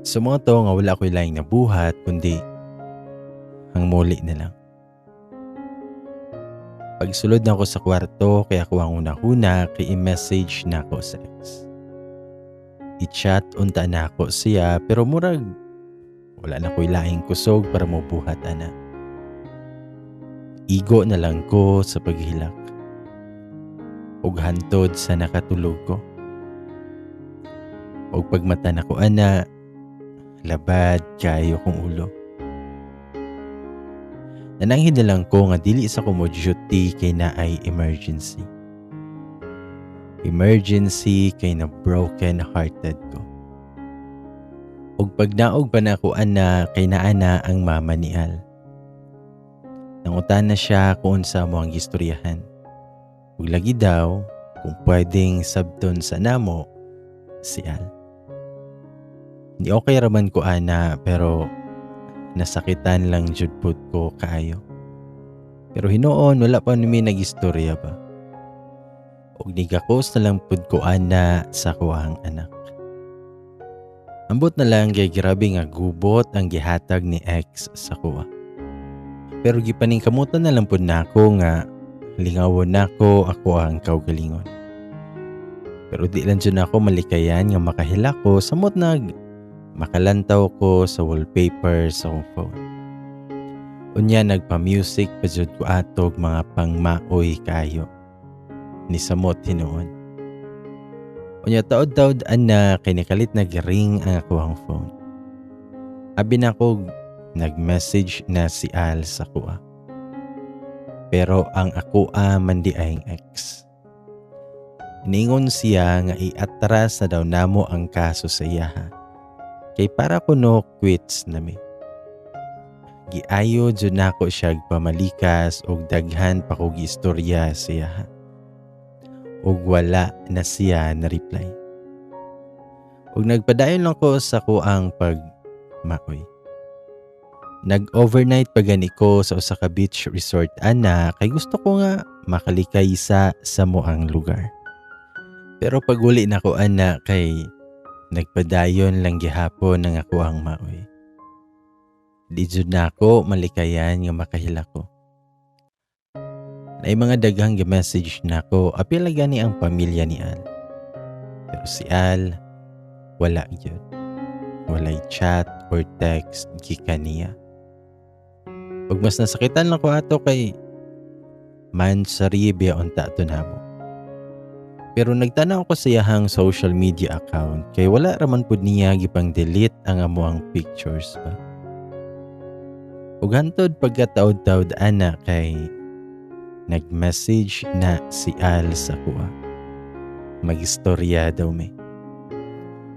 So mao to nga wala ko'y laing nabuhat kundi ang muli na lang. Pagsulod na ako sa kwarto kay ako ang una-huna kay i-message na ako sa ex. I-chat unta na ako siya pero murag wala na ko'y laing kusog para mobuhat ana. Igo na lang ko sa paghilak. Ug hantod sa nakatulog ko. Ug pagmata nako ana, labad kayo kong ulo. Nananghid na lang ko nga dili sa ko mo duty kay naay emergency. Emergency kay na broken hearted ko. Ug pagnaog pa nako ana kay naa na ang mama ni Al. Nangutan na siya kung unsa mo ang gistoryahan. Ug lagi daw kung pwedeng sabton sa namo si Al. Di okay raman ko ana pero nasakitan lang jud pud ko kaayo. Pero hinuon wala pa ni mi nagistorya ba. Ug nigakos na lang pud ko ana sa kuang anak. Ambot na lang kay grabe nga gubot ang gihatag ni ex sa kuha. Pero gipaningkamutan na lang pud nako nga lingawon nako ako ang kaugalingon. Pero di lang jud nako malikayan nga makahila ko samot nag makalantaw ko sa wallpaper sa akong phone. Unya nagpa-music pa jud ko atog mga pangmaoy kayo. Ni samot hinuon. Unya taod-taod ana kay nikalit nag-ring ang akuang phone. Abi nako nag-message na si Al sa kuha. Pero ang akoa man di ay ex. Ningon siya nga iatras na daw namo ang kaso sa iyaha. Kay para kuno quits na mi. Giayo jud nako siya pamalikas og daghan pa kog istorya sa iyaha. Ug wala na siya na reply. Ug nagpadayon lang ko sa kuang pagmaoy. Nag-overnight pa gani ko sa usa ka beach resort ana kay gusto ko nga makalikay sa samoang lugar. Pero pag uli nako ana kay nagpadayon lang gihapon ang ako ang maoy. Di jud nako malikayan nga makahila ko. Naay mga daghang gi-message nako apil gani ang pamilya ni Al. Pero si Al wala gyud. Walay chat or text gikan niya. Ug mas nasakitan lang ko ato kay man saribi unta to namo. Pero nagtanaw ko sa iyahang social media account kay wala raman pud niya gipang delete ang amoang pictures ba. Ug hantod pagkataod-taod ana kay nag-message na si Al sa kuha. Magistorya daw mi.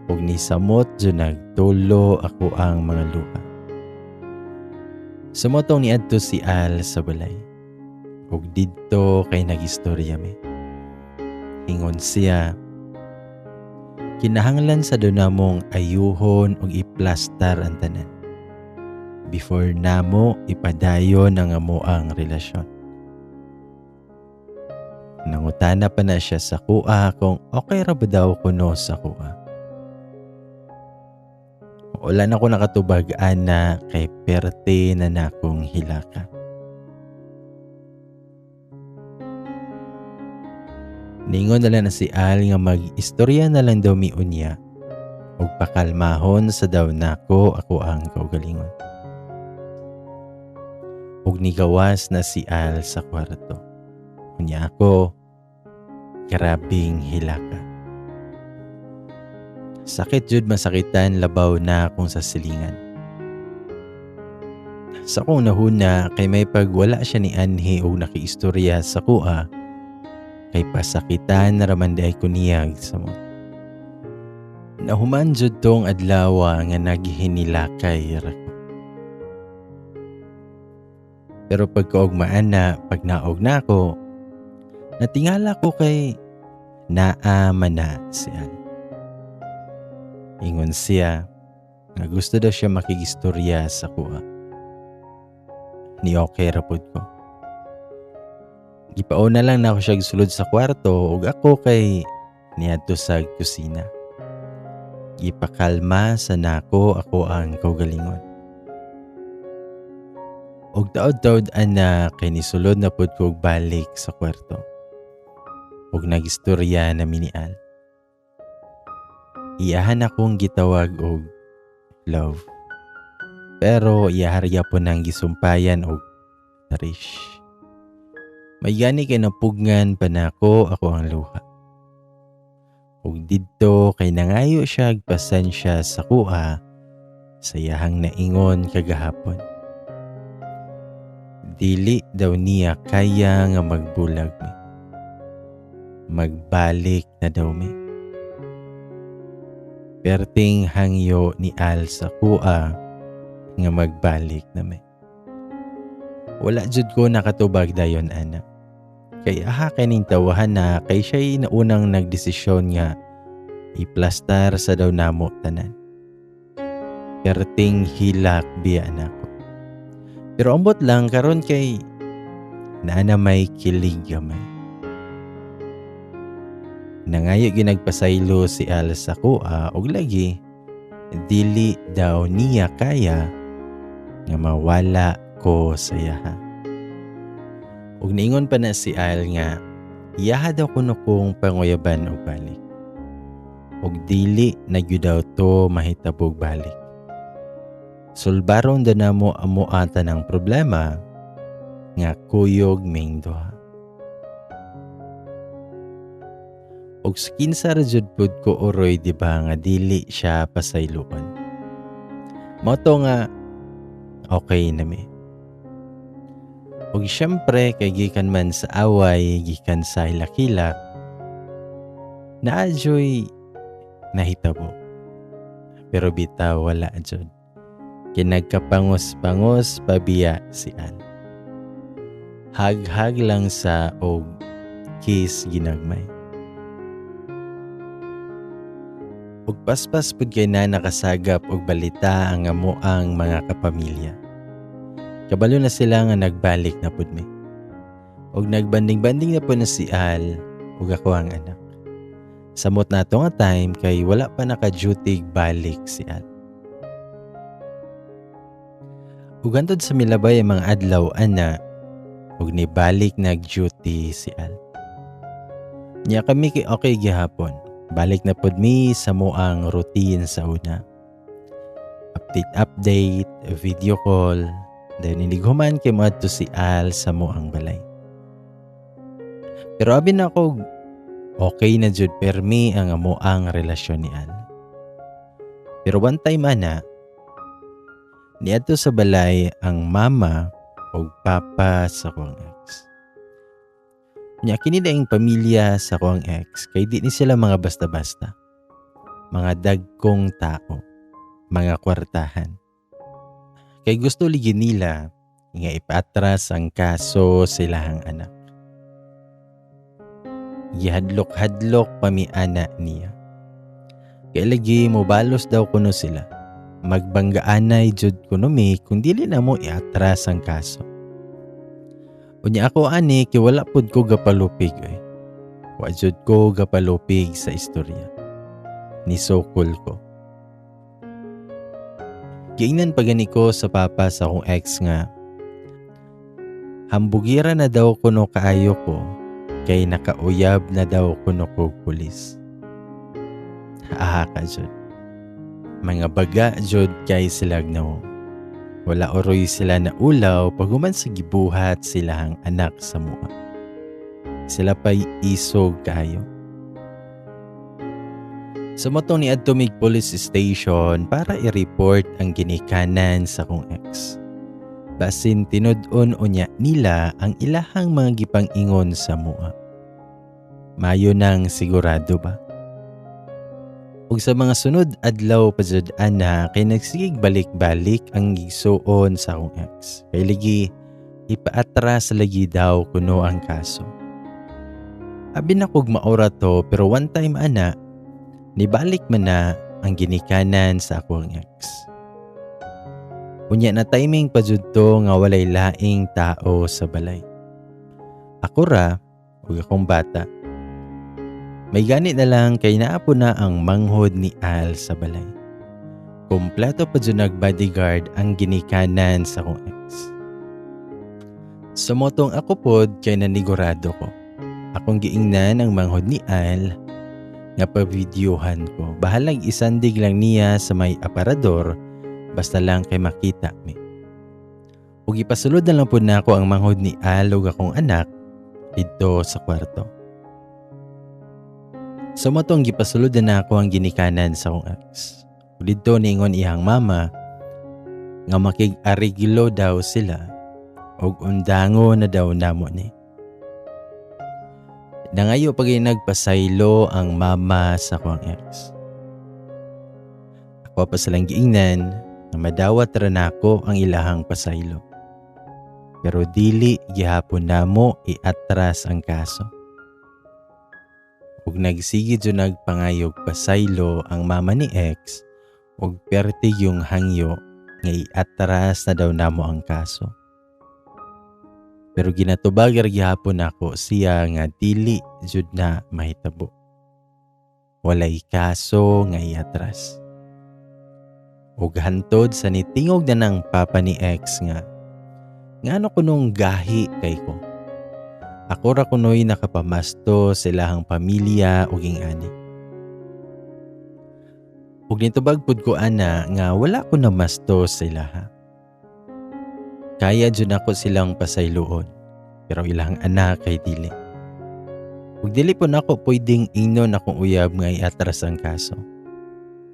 Ug nisamot jud nagtulo ako ang mga luha. Sumotong niadto si Al sa balay. Ug didto kay nagistorya mi. Ingon siya, kinahanglan sa daw namong ayuhon ug iplastar ang tanan before namo ipadayon ang amoang relasyon. Nangutana pa na siya sa kuha kung okay ra ba daw kuno sa kuha. Wala na ko nakatubag ana kay perte na nakong hilaka. Ningon na lang na si Al nga mag-istorya na lang daw mi unya ug pakalmahon sa daw nako ako ang kaugalingon. Ug nigawas na si Al sa kwarto. Unya ako, grabing hilaka. Sakit jud masakitan labaw na akong sa silingan. Sa akong nahuna kay may pagwala siya ni Anhi og nakiistorya sa kuha kay pasakitan na raman di ay ko niyag samot. Nahuman jud tong adlaw nga naghinilakay ra ko. Pero pagkaugmaan na, pag naog na ako, natingala ko kay naa man na si Al. Ingon siya nga gusto daw siya makigistorya sa kuha. Ni okay ra pud ko. Gipauna lang na ako siya gisulod sa kwarto ug ako kay niadto sa kusina. Gipakalma sa nako ako ang kaugalingon. Og taod-taod ana kay nisulod na pud ko balik sa kwarto. Og nagistorya na mi ni Al. Iyahan akong gitawag og love. Pero iyaharya po nang gisumpayan og Tarish. May gani kay napugngan pa nako ako ang luha. Ug didto kay nangayo siya og pasensya sa kuha sa iyahang naingon kagahapon. Dili daw niya kaya nga magbulag mi. Magbalik na daw mi. Perting hangyo ni Al sa kuha nga magbalik na mi. Wala jud ko nakatubag dayon ana. Kay aha kining tawahan na kay siya'y naunang nagdesisyon nga iplastar sa daw namo tanan. Perting hilak biya nako. Pero ambot lang karon kay naa na may kilig gamay. Nangayo ginagpasaylo si Al sa kuha og lagi dili daw niya kaya nga mawala ko sa iyaha. Ug niingon pa na si Al nga iyaha daw kuno kong panguyaban og balik. Ug dili na gyud daw to mahitabog balik. Sulbaron da namo amo ata ng problema nga kuyog ming duha. Og sa kinsa ra jud pud ko uroy di ba nga dili siya pasayloon. Mao to nga okay na mi. Og syempre kay gikan man sa away, gikan sa hilak-hilak, naa juy nahitabo. Pero bitaw wala jud. Kay nagkapangos-pangos pabiya si Al. Hag-hag lang sa og kiss ginagmay. Og paspas pud kay na nakasagap og balita ang amo ang mga kapamilya. Kabalo na sila nga nagbalik na pud mi. Og nagbanding-banding na pud na si Al ug ako ang anak. Samot na ato nga time kay wala pa naka-duty balik si Al. Ug hantod sa milabay ang mga adlaw ana ug nibalik nag-duty si Al. Nya kami kay okay gihapon. Balik na pud mi sa moang routine sa una. Update, update, video call. Then inighuman kay moadto si Al sa moang balay. Pero abi na ako okay na jud permi ang amoang relasyon ni Al. Pero one time ana, niadto sa balay ang mama og papa sa akong ex. Nya kini daing pamilya sa akong ex kay di ni sila mga basta-basta. Mga dagkong tao, mga kwartahan. Kay gusto ligi nila nga ipaatras ang kaso silahang anak. Gihadlok-hadlok pa mi ana niya. Kay lagi mobalos daw kuno sila. Magbanggaanay jud kuno mi kung dili na mo iatras ang kaso. Unya ako ani kay wala pud ko gapalupig oy. Wa jud ko gapalupig sa istorya. Nisukol ko. Giingnan pa gani ko sa papa sa akong ex nga hambugira na daw kuno kaayo ko kay nakauyab na daw kuno ko pulis. Aha ka jud. Mga baga jud kay sila gnaw. Wala oroy sila na ulaw paghuman sa gibuhat silahang anak sa mua. Sila pa'y isog kaayo. Sumotong ni adto mig police station para i-report ang ginikanan sa kong ex. Basin tinud-on unya nila ang ilahang mga gipang-ingon sa mua. Mayo nang sigurado ba? Ug sa mga sunod adlaw pa jud ana kay nagsigig balik-balik ang gigsuon sa akong ex. Kay lagi ipaatras lagi daw kuno ang kaso. Abi na kog maura to pero one time ana nibalik man na ang ginikanan sa akong ex. Unya na timing pa jud to nga walay laing tao sa balay. Ako ra ug akong bata. May gani na lang kay naa po na ang manghod ni Al sa balay. Kompleto pa jud nag bodyguard ang ginikanan sa akong ex. Sa mao tong ako pod kay nanigurado ko. Akong giingnan ang manghod ni Al nga pa-videohan ko. Bahalag isandig lang niya sa may aparador, basta lang kay makita mi. Ug ipasulod na lang pod nako ang manghod ni Al ug akong anak didto sa kwarto. Sa mao tong gipasulod na nako ang ginikanan sa akong ex. Ug didto niingon iyang mama nga makig-ariglo daw sila ug undango na daw namo ni. Nangayo pag nagpasaylo ang mama sa akong ex. Ako pa silang giingnan nga madawat ra nako ang ilahang pasaylo. Pero dili gihapon namo iatras ang kaso. Ug nagsige jud nagpangayog pasaylo ang mama ni ex ug perti yung hangyo nga iatras na daw namo ang kaso. Pero ginatubag ra gihapon nako siya nga dili jud na mahitabo. Walay kaso nga iatras. Ug hantod sa nitingog na ng papa ni ex nga ngano kunong gahi kay ko. Ako ra kunoy nakapamasto sa ilahang pamilya ug ing-ani. Ug nitubag pud ko ana nga wala ko namasto sa ilaha. Kaya jud nako silang pasayloon, pero ilahang anak kay dili. Ug dili po nako pwedeng ingnon akong uyab nga iatras ang kaso.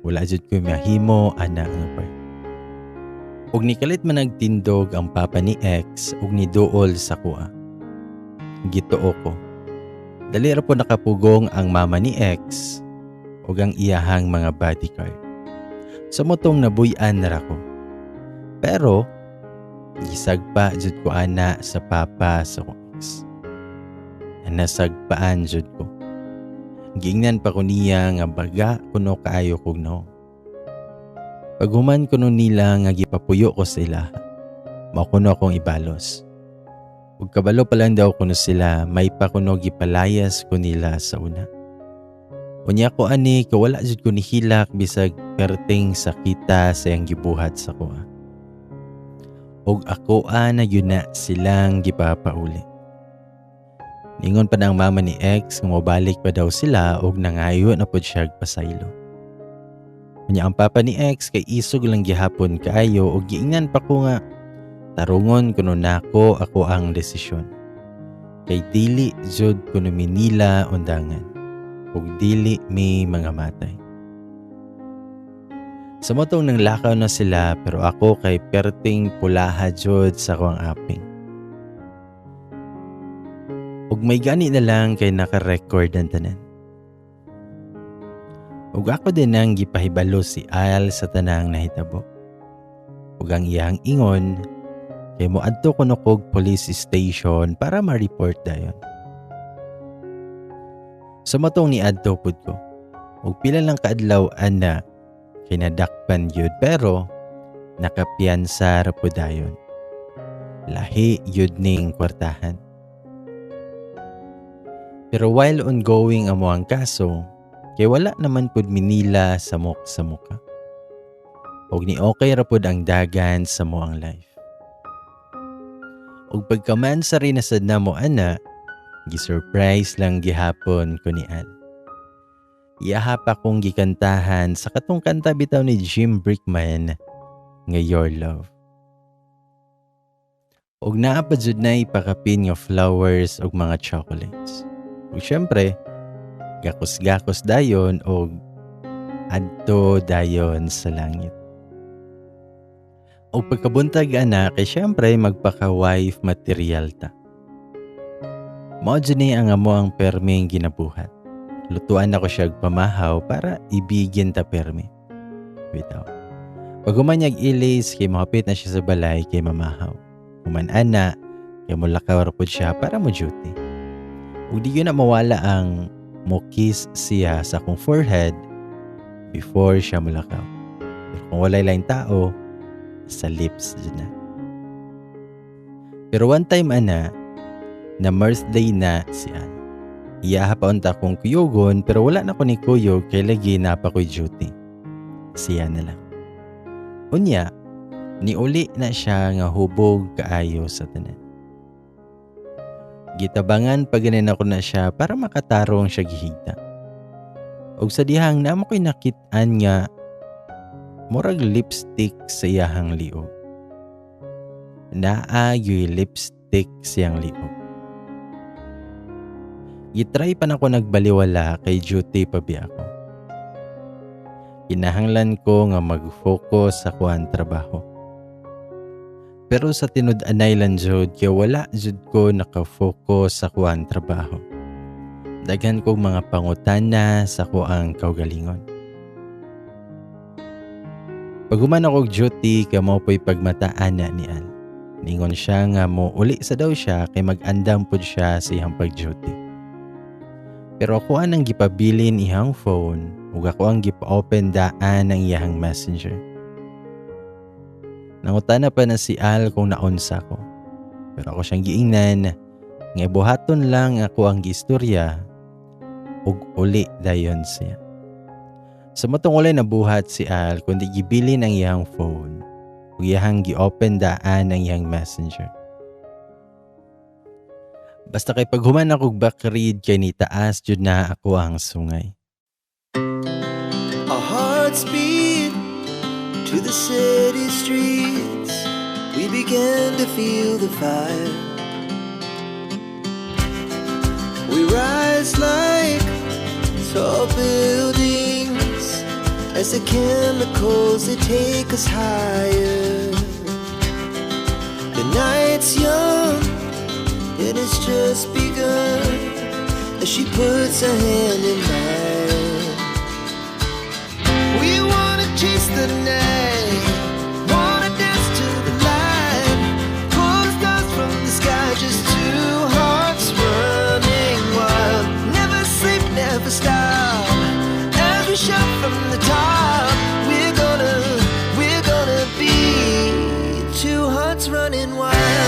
Wala jud ko mahimo ana nga part. Ug nikalit man nagtindog ang papa ni ex ug niduol sa kuha. Gituo ko. Dali ra po nakapugong ang mama ni ex ug ang iyahang mga bodyguard. Sa mao tong nabuy-an ra ko. Pero gisagpa jud ko ana sa papa sa akong ex. Nasagpaan jud ko. Giingnan pa ko niya nga baga kuno kaayo kog no. Paghuman kuno nila nga gipapuyo ko sa ilaha, mao kuno akong ibalos. Ug kabalo pa lang daw kuno sila, may pa kuno gipalayas ko nila sa una. Unya ko ani kay wala jud ko nihilak bisag perting sakita sa iyang gibuhat sa kuha. Ug ako na yun na silang gipapauli. Ningon pa ng mama ni ex nga mobalik pa daw sila og nangayo na pod siya pasaylo. Unya ang papa ni ex kay isog lang gihapon kaayo og giingnan pa ko nga tarungon kuno nako ako ang desisyon. Kay dili jud kuno minila undangan ug dili mi mga matay. Sa mao tong nanglakaw na sila, pero ako kay perting pulaha jud sa akong aping. Ug may gani na lang kay naka-record ang tanan. Ug ako din ang gipahibalo si Al sa tanang nahitabo. Ug ang iyang ingon kay moadto kuno kog police station para ma-report dayon. Sa mao tong niadto pud ko. Ug pila lang kaadlaw ana kay nadakpan gyud, pero nakapiyansa ra pud dayon. Lahi gyud ning kwartahan. Pero while ongoing amo ang kaso, kay wala naman pud minila samok sa muka. Og ni okay ra pud ang dagan sa mo ang life. Og pagkaman sa rinasad na mo ana, gisurprise lang gihapon ko ni Al. Iyaha pa kong gikantahan sa katong kanta bitaw ni Jim Brickman nga "Your Love". Og naa pa jud na ipakapin nga flowers og mga chocolates. Ug syempre, gakos-gakos dayon og adto dayon sa langit. Og pagkabuntag ana kay syempre magpaka-wife material ta. Mao jud ni ang amo ang perming ginabuhat. Lutuan ako siya og pamahaw para ibigin ta permi. Bitaw. Pag humanyag ilis kay mohapit na siya sa balay kay mamahaw. Human ana kay molakaw ra pud siya para mo duty. Ug di yun na mawala ang mo kiss siya sa akong forehead before siya molakaw. Pero kung walay laing tao, sa lips jud na. Pero one time ana, na birthday na si Ann. Iyaha pa unta akong kuyugon, pero wala na ko ni kuyog kay lagi naa pa ko'y duty. Siya na lang. Unya, niuli na siya nga hubog kaayo sa tanan. Gitabangan pa ganin ako na siya para makatarong siya gihigda. Og sa dihang naa man ko'y nakit-an nga murag lipstick sa iyahang liog. Naa gyuy lipstick siyang liog. Gitry pa nako nagbaliwala kay duty pa biya ako. Kinahanglan ko nga mag-focus sa kuan trabaho. Pero sa tinud-anay lang jud kay wala jud ko naka-focus sa kuan trabaho. Daghan kog mga pangutana sa kuang kaugalingon. Paghuman ako og duty kay mao po'y pagmataan na ni Al. Ningon siya nga mo uli sa daw siya kay mag-andam pod siya sa iyang pag-duty. Pero ako ang gipabilin iyang phone ug ako ang gipa-open daan ang iyang Messenger. Nangutana pa na si Al kung naunsa ko. Pero ako siyang giingnan nga buhaton lang ako ang giistorya ug uli dayon siya. Sa matong walay nabuhat si Al kundi gibilin ang iyang phone ug iyang gi-open daan ang iyang Messenger. Basta kay paghuman ako og backread kay nitaas jud na ako ang sungay. Our hearts beat to the city streets. We began to feel the fire. We rise like tall buildings as the chemicals, they take us higher. The night's young and it's just begun as she puts her hand in mine. We wanna chase the night, wanna dance to the light, pull the stars from the sky, just two hearts running wild. Never sleep, never stop. As we shout from the top, we're gonna be two hearts running wild.